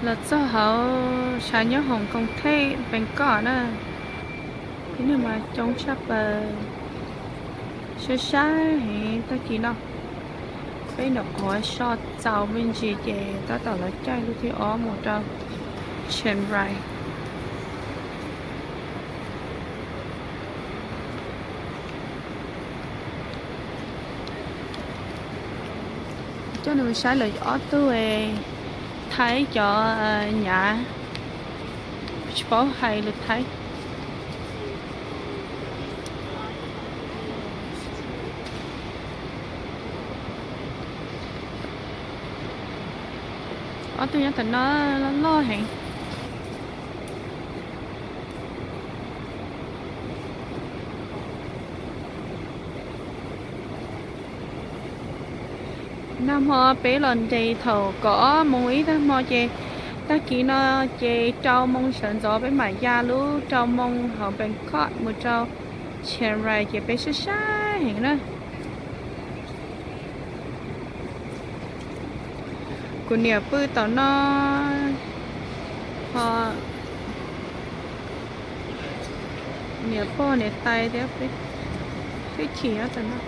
Los txog hauv tshav nyob hoom Koos Thej, Pees Koj na, tib neeg mas coob tshaj plaws, saib saib heev tag kis no. Peb nyuam qhuav so txaus me ntsis ces tab tom lawv caij lub thib ob mus rau Chiang Rai. Coj nws mus saib lawv ob tug Thaib cov nyav, tsis paub hais lus Thaib. Ob tug nyob tom no loj loj heev. Nag hmo peb los nres thaum kaum ob moos ib tag hmo ces tag kis no ces rau moos sawv ntxov peb mam ya lub rau moos hauv Bangkok mus rau Chiang Rai ces peb saib saib heev na. Kuv niam pw tom no, ho niam pog niam tais thiab peb, peb chim nyob tom no.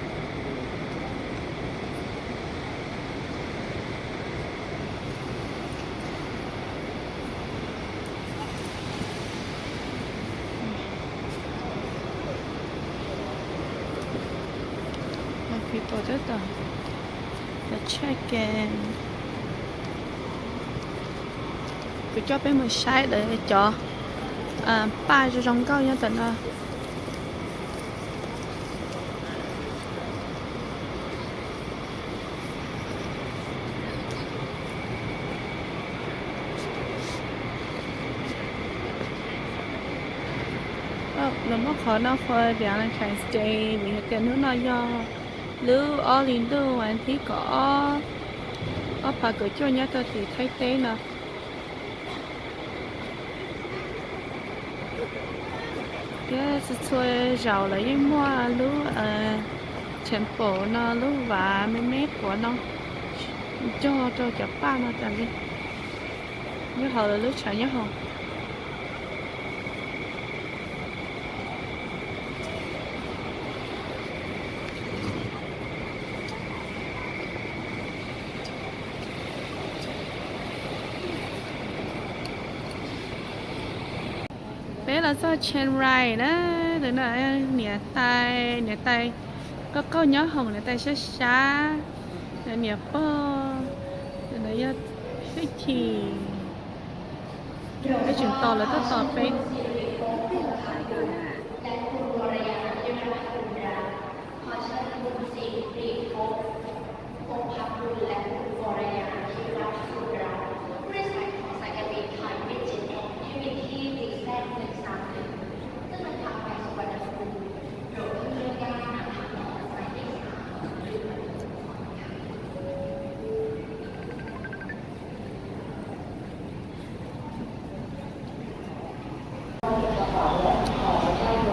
People tab tom check in. Kuv coj peb mus saib lawv cov paj zoo zoo nkauj nyob tom no. Lawv muab qhov no for Valentine's Day vim hais tias hnub no yog lub ob hlis ntuj vas thib kaum ob, ob phav kaum cuaj nyob rau tim Thaib teb no. Thiab txhua txhua zaus lawv yeej muaj lub temple no, lub vaj me me quav no cog rau cov paj no tas li, nyob hauv lawv lub tshav nyob hauv. Peb los txog Chiang Rai na, tus no niam tais, niam tais qauj qauj nyob hoom, niam tais sab sab, niam pog, tus no yog Hwj Chim. Peb tseem tos lawv tuaj tos peb.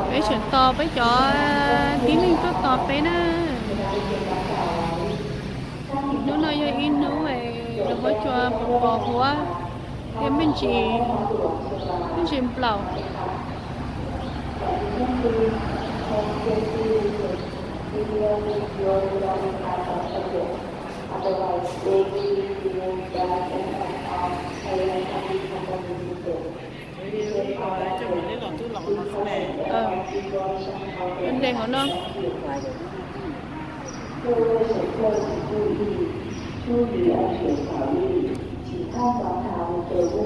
Peb tseem tos peb cov tib neeg tuaj tos peb na. Hnub no yog ib hnub lub huab cua pos pos huab thiab me ntsis, me ntsis nplaum. Nres hauv no.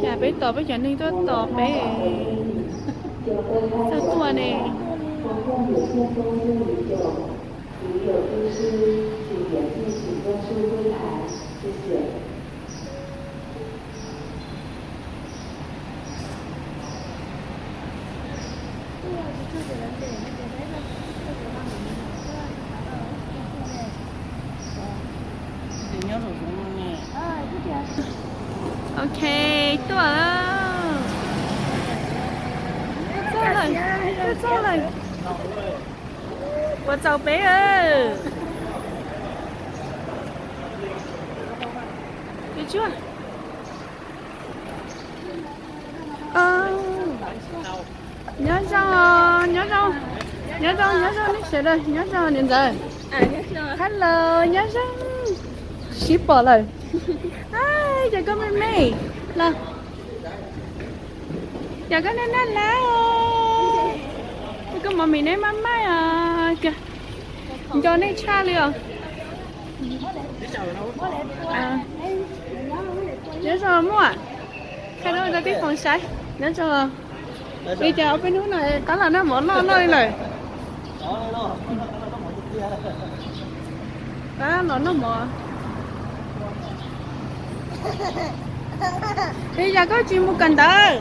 Cas peb tos peb cov neeg tuaj tos peb txawj tuaj ne. Ok, tuaj lawm. Tuaj txog lawm, tuaj txog lawm. Puas txaus peb? Tsuag tsuag. Nyob zoo, nyob zoo, nyob zoo, nyob zoo nej sawv daws, nyob zoo niam ntxawm. Hello, nyob zoo. Sib pom lawm. Ai, cov koj me me los. Cov koj nej naj lab. Koj mov mis neb maj maj os. Nco nej tshaj li os. Nyob zoo muaj. Thaij duab rau tib foom saib. Nyob zoo. Li cas ob peb hnub no qab los noj mov loj loj li lawm. Qab los noj mov. Li cas koj tsis mus kawm ntawv?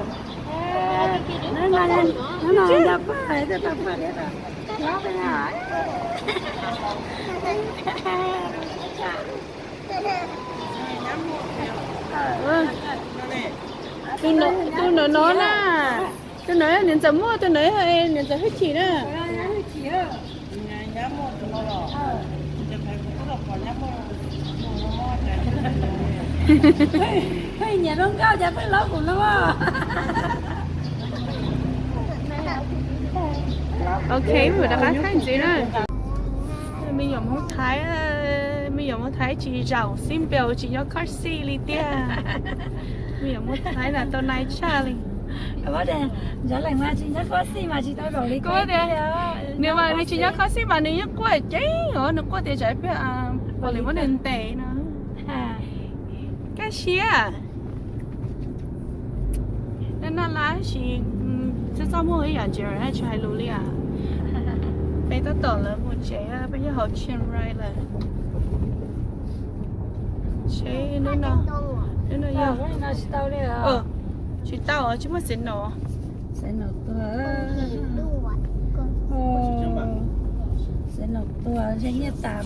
Tus ntawm no na, tus ntawm niam ntxawm muaj, tus ntawm niam ntxawm hwj chim na. Nyiam zoo nkauj cas pheej lov kuv no. Ok, wb rov qab thaij ntxiv na. Me nyuam Hmoob Thaib, me nyuam Hmoob Thaib tsis zaum xib npeus tsis nyob car seat li tiag. Me nyuam Hmoob Thaib na tau nais tshaj li. Kuv tias, nws mas nws tsis nyob car seat mas nws yeej quaj ceev os, nws quaj tias tsam peb pom lwm muab nws ntes no. Kaj siab. Naj naj lab sis txhob txaj muag ib yam ntsis tsis hais lus li as. Peb tab tom lawv mus tsev, peb nyob hauv Chiang Rai lawm. Tsheb hnub no, hnub no yog tsis tau, tsis muaj signal. Signal tuag ntshe nyiaj tas.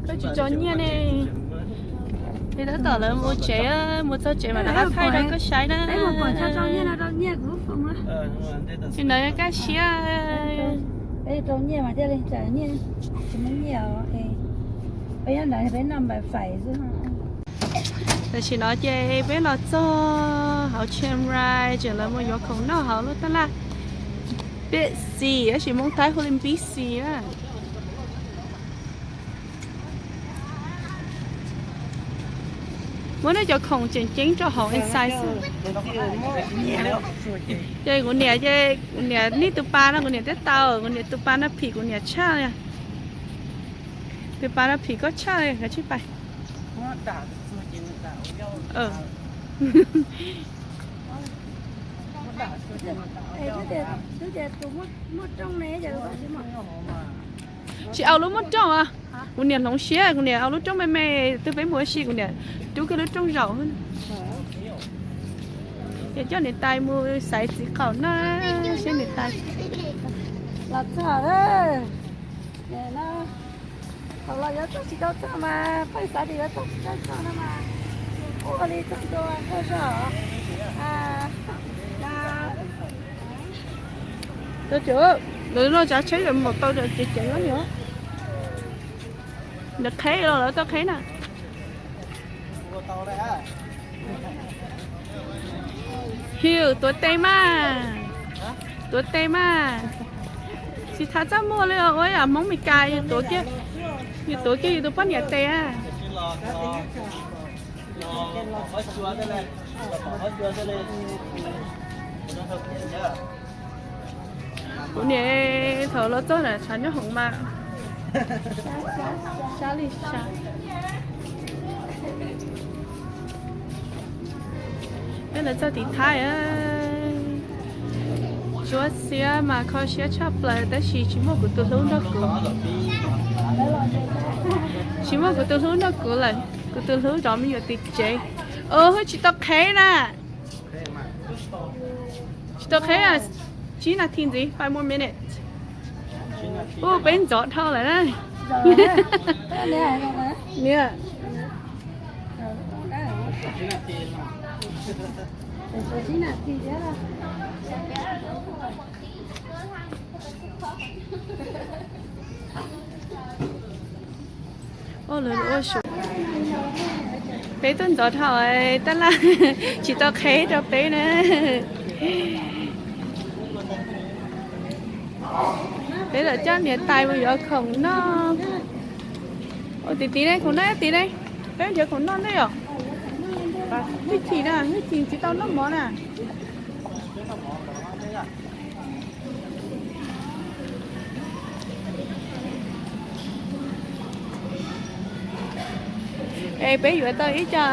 Koj tsis tso nyiaj ne. Peb tab tom lawv mus tsev, mus txog tsev mas rov qab thaij rau koj saib na. Tsis hnov kaj siab. Tam sim no ces peb los txog hauv Chiang Rai, tseem lawv mus yuav khoom noj hauv lub tab laj Big C, tab sis Hmoob Thaib hu li Big C na. Muab nej cov khoom tseem ceeb rau hauv inside xwb. Ces kuv niam, ces kuv niam nij tus pa no kuv niam twb tau, kuv niam tus pa no phim kuv niam tshaj li. Tus pa no phim koj tshaj li, kav tsij pais. Tsis au lub muaj rooj os. Kuv niam hloov siab, kuv niam au lub rooj me me, twb peb mus ua si kuv niam rub kiag lub rooj zaum. Ces coj niam tais mus xaiv txiv qaum na, seb niam tais. Los txog lawm. Thaum los yuav txog tsis tau txog mas pheej xav tias yuav txog tsis tau txog no mas, ua li txog ntua ua zog. Lawv no tsav tsheb mam tau ceev ceev li. Nws qheb los lawv tau qheb na. Hiu, tuav tes mas, tuav tes mas. Tsis thav txaj muag li, ua yam Hmoob Mes Kas, yus tuav kiag, yus tuav kiag yus tus poj niam tes. Kuv niam thaum los txog na tshav nyob hoom mas sab li sab. Peb lawv txog tim Thaib, tsuab xiab mas kho siab tshaj plaws tab sis tsis muaj kuv tus hlub nrog kuv. Tsis muaj kuv tus hlub nrog kuv lawm, kuv tus hlub zov me nyuam tim tsev. Ua tsis tau qheb na. Tsis tau qheb, tsib nas this ntxiv, five more minutes. Ua peb ntxov dhau lawm na. Niam. Peb tuaj ntxov dhau, tab laj tsis tau qheb rau peb na. Peb los coj niam tais mus yuav khoom noj. Ua tim tid ne, khoom noj tim ne. Peb nrhiav khoom noj ne yom. Hwj chim na, hwj chim tsis tau noj mov na. Es peb yuav tau ib co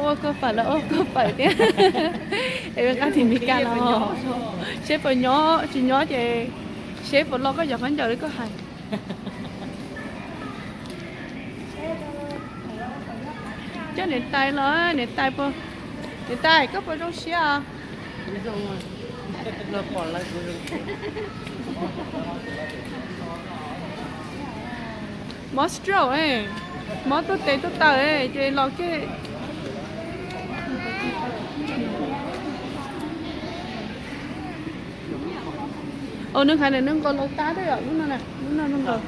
ua kua fawm los ua kua fawm thiab. Es nqa tim Mes Kas los, seb puas nyob, tsis nyob ces seb puas loj koj cov khaub ncaws li koj hais. Coj niam tais los, niam tais puas, niam tais koj puas zoo siab os? Mob stroke, mob tuaj tes tuaj taw ces los kiag. Ua nws hais nws nkaus laus tab twb yom, lub no, lub no nkaus.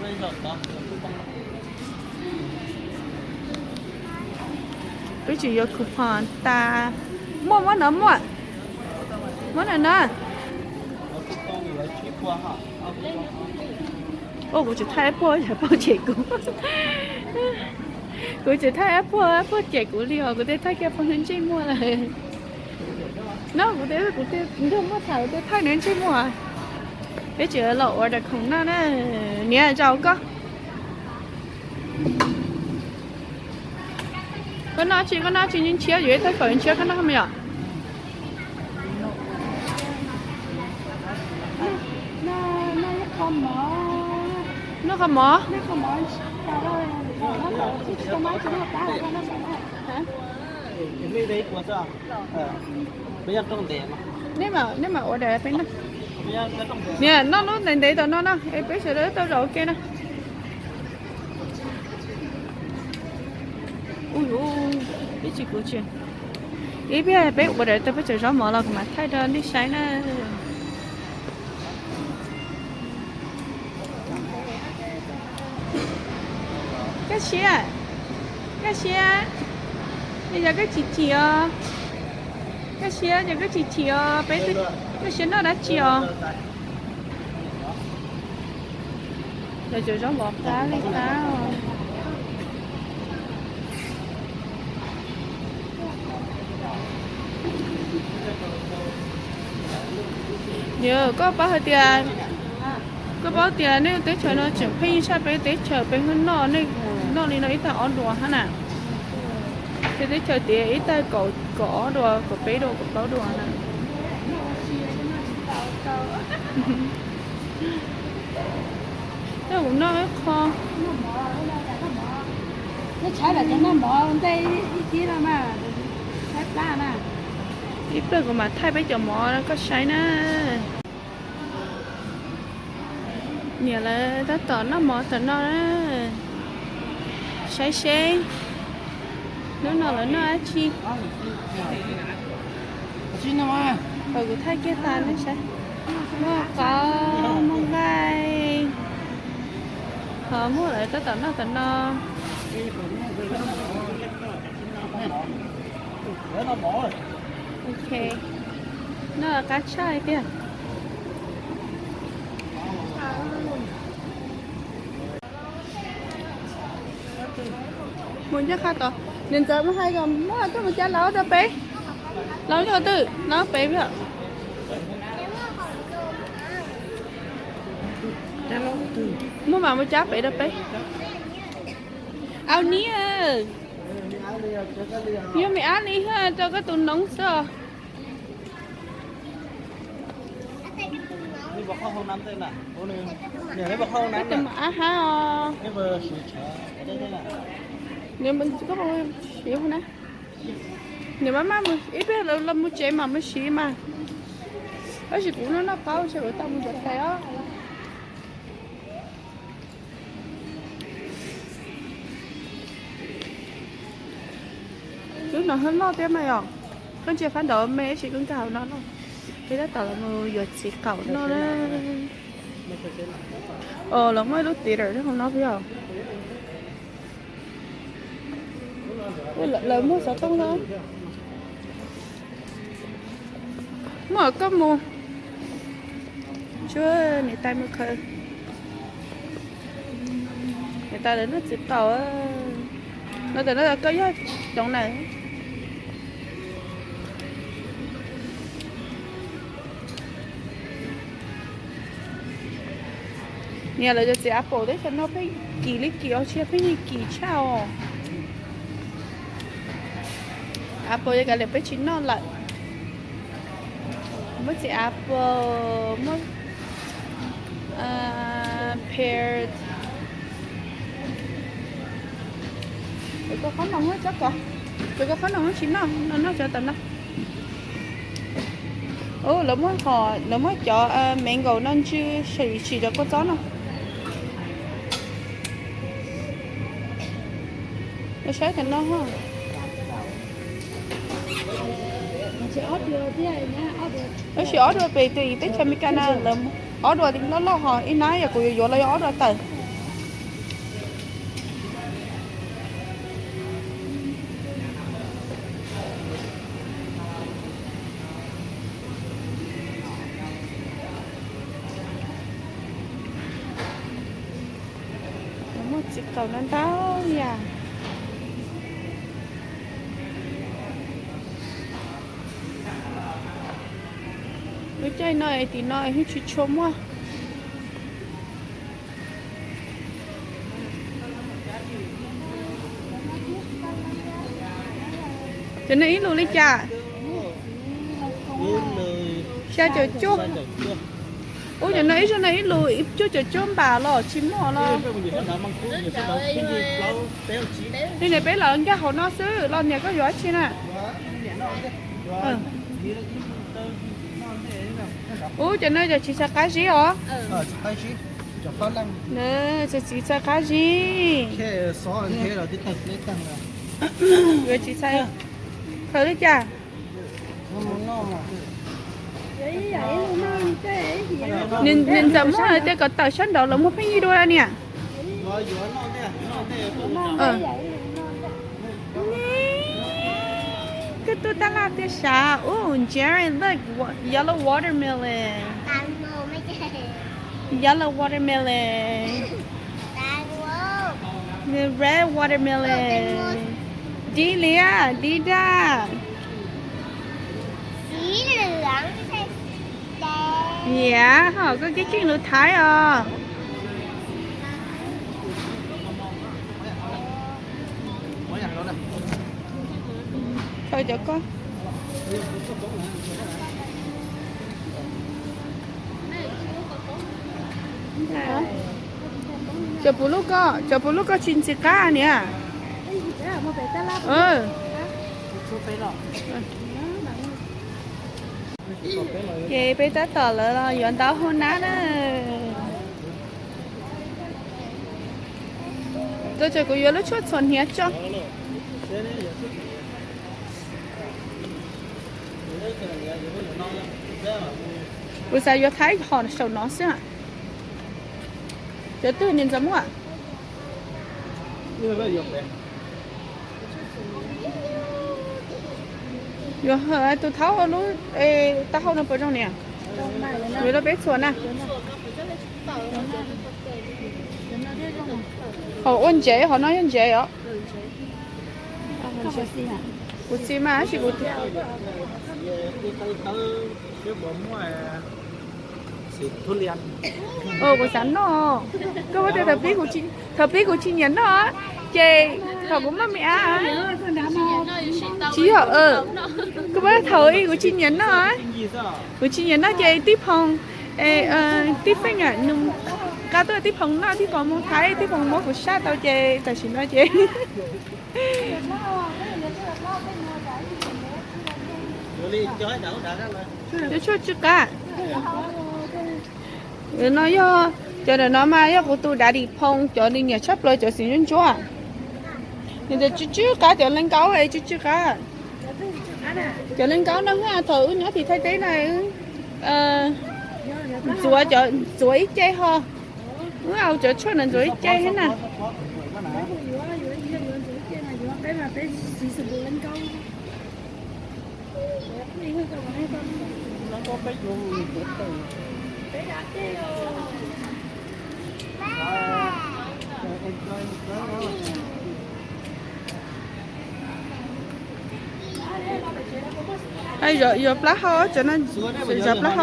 Peb tseem yuav coupon tas. Muaj, muab no muaj. Muab no na. Ua kuv tseem thaij ib puag yog poj cem kuv. Kuv tseem thaij ib puag, ib puag cem kuv li os, kuv tej thaij kiag pog nws ntsej muag lawm. No kuv tej, kuv tej nrog muaj tham kuv tej thaij nws ntsej muag. Peb tseem los order khoom noj na. Niam, zaum koj. Koj noj tsi, koj noj tsi ntshiab, yuav ib tag fawm ntshiab koj noj me yom. Noj qhov mov. Nej mam order peb noj. Niam, noj lub ntev ntev tom no na, es peb sawv daws tau zaum ua ke na. Ib pliag peb order tau peb cov zaub mov los kuv mam thaij rau nej saib na. Koj siab, koj siab, es yog koj tsis chim os, koj siab yog koj tsis chim os, peb, koj siab noj dab tsi os? Cov zaub mov qab li qab. Yog koj paub hais tias, koj paub tias nej teb chaws no tseem pheej sab peb teb chaws, peb noj, nej noj li no ib tag ob dua hab na. Peb teb chaws tias ib tag kaum, kaum ob dua, kaum peb dua, kaum plaub dua na. Tej kuv noj ib qho. Ib pliag kuv mam thaij peb cov mov koj saib na. Niam lawv tab tom noj mov tom no na. Saib seb hnub no lawv noj dab tsi. Kom kuv thaij kiag tas nej saib. Muaj qaub, muaj nqaij, ho muaj lawv tab tom noj tom no. Ok, noj qab tshaj li tiag. Mus ncaj qha tod, niam ntxawm mus hais kom muab coj mus cab laub rau peb. Laub yog twg? Laub peb yom. Muab mam mus cab pem rau peb. Au niam, yog me ab li rau koj tus noob xwb os. Koj tus mam ab hab os. Nws koj siv na. Nws maj maj mus ib pliag los mus tsev mam mus siv mas. Tab sis kuv noj noj qaub ces kuv tau mus ntawm tes os. Lub no hwj loj thiab mas yom. Koj ntsia phab nraud me ib sim koj nkag hauv no no. Peb tab tom los mus yuav txiv qaum noj na. Os, los muaj ib lub theater hauv no thiab os. Lawv muag xov tooj no. Muab koj mus. Tsuag niam tais mus khaws. Niam tais lawv noj txiv qaub. No tam no koj yog cov na. Niam lawv cov txiv apple teb chaws no pheej kim li kim os, tsis yog pheej yig kim tshaj os. Apple yog kav liam peb tsis noj lawm. Muab txiv apple, muab pear. Koj qhob noom muab tsob kos, koj qhob noom muab tsis noj, no noj cov tam no. Lawv muab, lawv muab cov mango no ntsw sim rau kua txob no. Saib tam no. Tab sis ob dua pem teb chaws Amelikas na, lawv ob dua loj loj ho ib hnab yog kuv yuav yuav los yog ob dua tawm. Muaj txiv qaub no ntau yam. Lub caij no es tim no es yeej tsis tshua muaj. Cov no ib lus li cas? Xya caum cuaj. Ub, cov no ib zaug no ib lus cuaj caum cuaj npam los tsis muaj los. Li ne peb los nkag hauv no xwb los niam koj yuav dab tsi na? Ub, cov no cov txiv txhais qab zib os. Cov txiv txhais qab zib. Yuav txiv txhais khaws li cas? Nws ntxawm muab hais tias kom tawm sab nraud los muag pheej yig dua niam. Koj tuaj tab laj tiag sav. Ooh, Jerry, look, wa- yellow watermelon. Yellow watermelon. Red watermelon. Dib liab, dib daj. Niam, ho koj keeb keej lus Thaib os. Khaws cov koj. Cov puv lub koj, cov puv lub koj tsis ntxim qab niam. Ces peb tab tom lawv los yuav ntau hauv nab na. Tuaj ces kuv yuav lub tshuaj txhuam hniav tso. Kuv xav yuav Thaib hom saum no xwb. Cov twg niam ntxawm muab? Yuav tus thaub lub taub hau no puas zoo niam? Yuav rau peb txhuam na. Hauv ua ntsev, hauv no yog ntsev os. Kuv txiv mas tab sis kuv Kuv xav noj. Koj muab tias thaum pib kuv tsis nyiam noj, ces thaum kuv muaj me ab, tsis yog, koj muab thaum ub kuv tsis nyiam noj, kuv tsis nyiam noj ces tib phoov, tib feej nws nqa tuaj tib phoov noj, tib phoov mus Thaib, tib phoov muab kuv saj tau ces tam sim no ces Cov tshuaj tsw qab. No yog, cov ntawm no mas yog kuv tus daddy phone, cov nws nyiam tshaj plaws cov xim ntsuab ntsuab. Nws tias tsw tsw qab, cov leej nkaub es tsw tsw qab. Cov leej nkaub no thaum wb nyob tim Thaib teb na, ntxuav, ntxuav ib ce ho. Wb au cov tshuaj ntawd ntxuav ib ce thiab na. Yuav plaub hau, cov no yuav plaub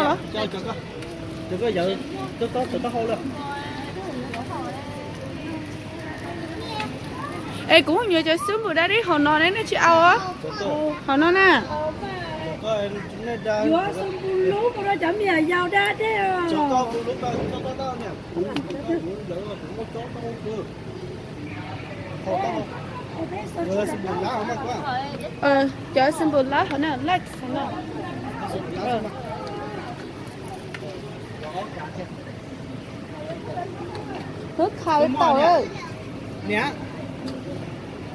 hau los? Es kuv nyuam cov xub npum dab dib hauv no ne, nej tsis au? Hauv no na. Cov xub npum lab hauv na, lab hauv na. Hwb, khaws tau. Niam,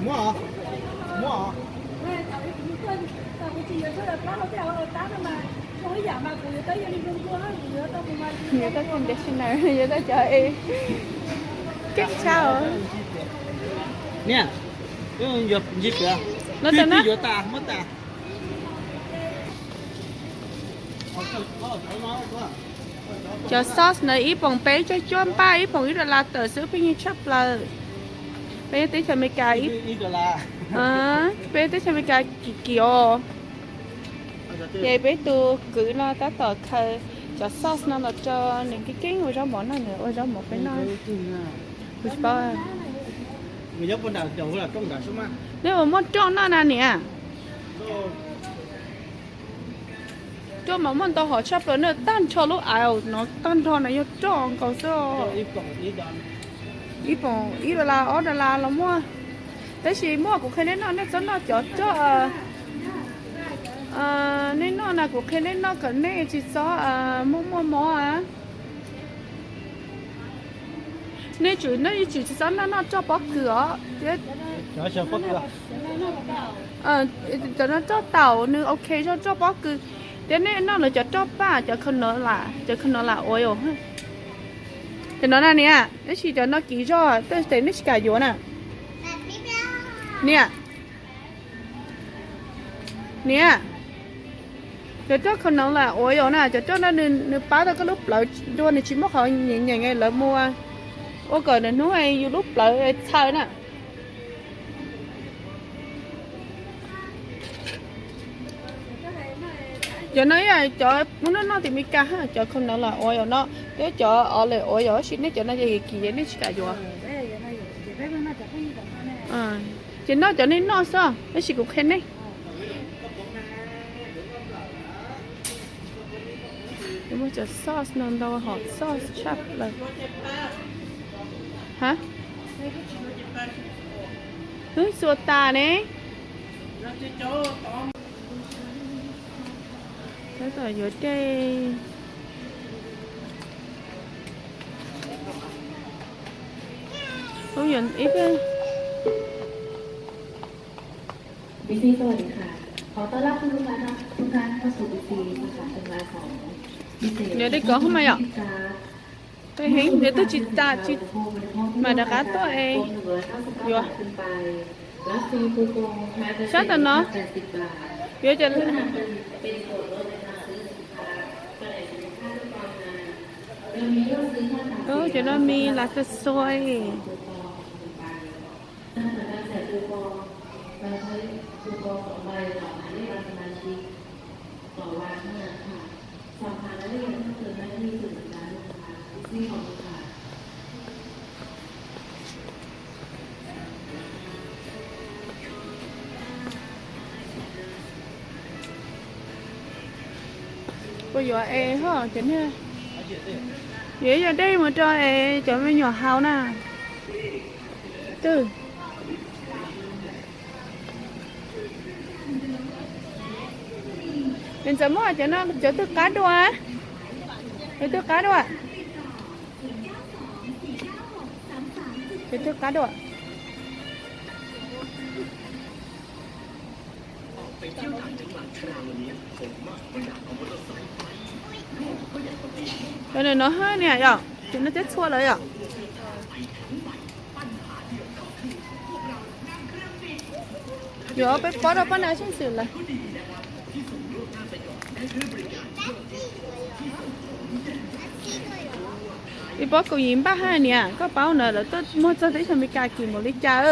muab, muab. Yuav tau cov es keej tshaj. Niam, no tau na. Yuav tas, muab tas. Cov sauce no ib poom peb cuaj cuaj npaj, ib poom ib dollar tawm xwb, pheej tshaj plaws. Peb teb chaws Amelikas, peb teb chaws Amelikas kim kim os. Ces peb tus kwv no tab tom khaws cov sauce no los rau nws keej keej ua zaub mov noj, nws ua zaub mov peb noj. Kuv tsis paub. Nej ua muaj rooj noj na niam? Rooj mas muaj ntau hom tshaj plaws na, tag nrho lub aisle no tag nrho na yog rooj nkaus xwb. Ib poom ib dollar ob dollar los muaj. Tab sis muaj kuv qhia nej noj, nej txhob noj cov rooj. Nej noj na kuv qhia nej noj kom nej tsis txhob muaj muaj mob. Nej tsum, nej tsum tsis txhob noj noj roj pob kws os. Cov no roj taum nws ok zog roj pob kws. Thiab nej noj lawv cov roj paj, cov canola, cov canola oil. Cov no na niam, tab sis cov no kim zog, tej tes nej tsis kam yuav na. Niam, niam, cov roj canola oil na, cov roj no nws pab tau koj lub plawv dua, nws tsis muaj qhov nyeem nyeem lawv mus ua kom nws hnub yus lub plawv txhaw na. Cov no cov muaj noj noj tim Meskas, cov canola oil no thiab cov olive oil, tab sis nej cov no ces kim nej tsis kam yuav. Ces noj cov nej noj xwb, tab sis kuv qhia nej. Muaj cov sauce no ntau hom sauce tshaj plaws. Ha, wb xuas tas ne. Tab tom yuav dej. Yuav dej kov hub mas yom. Heev, yuav twb tsis tas tsis mam rov qab tuaj es yuav. Sab tom no yuav cov, cov no me las tas xuai. Puas yuav es ho cov niag, yuav ib co dej mus rau es cov me nyuam haus na. Twb, es ntxawm muab cov no cov twg qab dua, cov twg qab dua, cov twg qab dua. Cov no hab niam yom, cov no twb txhua lawm yom. Yuav peb pob rau poj niam xeeb xwm lawm. Pob kaum yim npaj hab niam, koj paub na lawv tuaj muag txog teb chaws Amelikas kim mus li cas?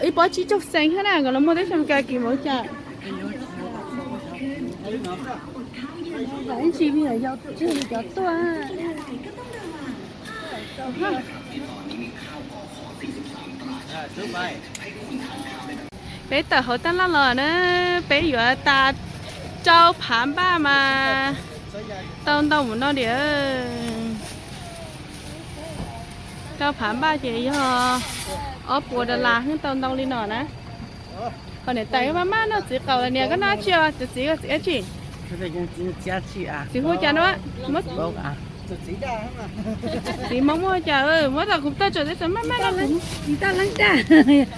Ib pob tsib caug xees hab na, nkawd los muag teb chaws Amelikas kim mus li cas? Ib ntsis me nyuam yaus tseg cov tuaj. Peb tawm hauv taj laj los na, peb yuav tas rau phav npaj mas tau ntau mus no diam. Rau phav npaj ces yog ob puas dollar hwb tau ntau li no na. Qhov niam tais maj maj noj txiv qaum, niam koj noj tsi os? Txiv, txiv dab tsi? Txiv hu cas no? Txiv Hmoob muaj cas, muab tau kuv tawj tso, maj maj noj. Txiv Toj Leeb daj,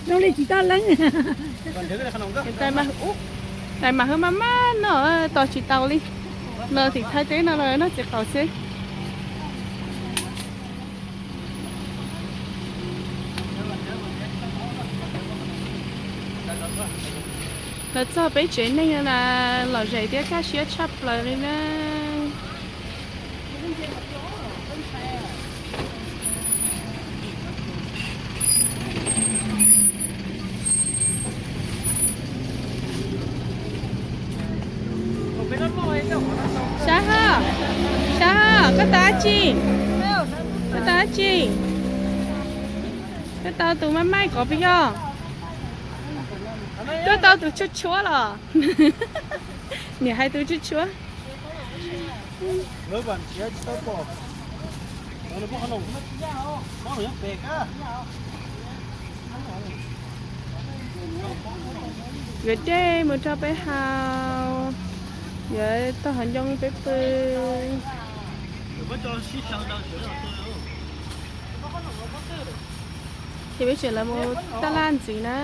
zoo li Txiv Toj Leeb. Tais mas hwb maj maj noj, tos tsis tau li. Los tim Thaib teb no los noj txiv qaum xwb. Los txog peb tsev neeg na, lom zem thiab kaj siab tshaj plaws li na. Sab Haj, Sab Haj, koj tau dab tsi? Koj tau dab tsi? Koj tau tus maj maij kov puas yog? Koj tau tus tshuab tshuab los? Niam hais tus tshuab tshuab. Yuav dej mus rau peb haus, yuav tau haus ncoo peb pw. Ces peb tseem lawv mus taj laj ntxiv na.